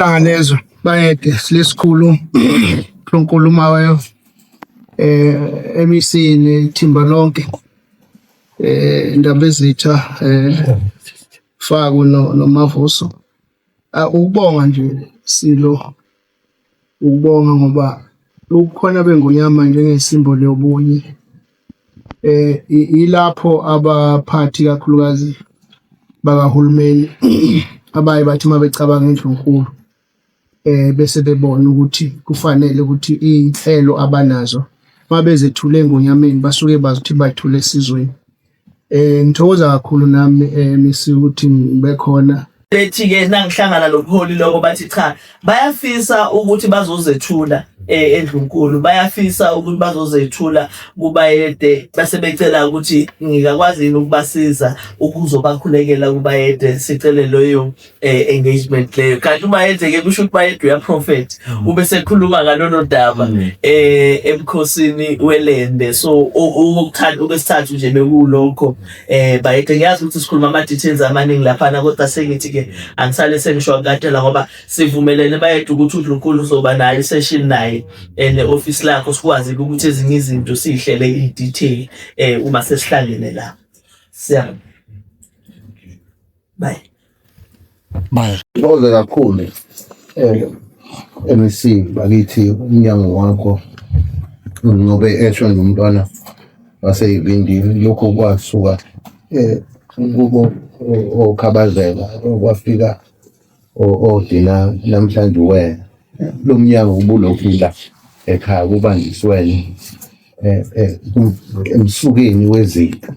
Hlanganezwe bayede silesikhulu uNkulunkulu maweyo MEC nethimba lonke Ndabezitha Faku no noMavuso. Ukubonga nje Silo, ukubonga ngoba ubukhona bengonyama njengesimboli yobunye ilapho abaphathi kakhulukazi bakahulumeni abaye bathi uma becabanga indlunkulu bese bebona ukuthi kufanele ukuthi iy'nhlelo abanazo uma bezethule engonyameni basuke bazi ukuthi bayithule esizweni. Ngithokoza kakhulu nami Misi ukuthi ngibe khona. Bethi-ke nangihlangana nobuholi lokho bathi cha bayafisa ukuthi bazozethula endlunkulu, bayafisa ukuthi bazozethula kubayede, base becela ukuthi ngingakwazi yini ukubasiza ukuzobakhulekela kubayede, sicele leyo engagement leyo. Kanti ubayede-ke kusho ukuthi bayede uyaprofetha, ube sekhuluma ngalolo daba emkhosini welende. So okuthathu okwesithathu nje bekulokho bayede. Ngiyazi ukuthi sikhuluma ama-details amaningi laphana, kodwa sengithi-ke angisale sengisho akatela ngoba sivumelene bayede ukuthi uNdlunkulu uzoba nayo i-session naye ne-office lakho, sikwazi ukuthi ezinye izinto siyihlele in detail uma sesihlangene la. Siyabonga. Bye. Bye. Thokoze kakhulu MEC bakithi umnyango wakho ngobe esho nje umntwana waseyivindini lokho kwasuka kubo okhabazela kwafika odina namhlanje wena lo mnyango ubulokhu la ekhaya kubanjiswene emsukeni wezinto.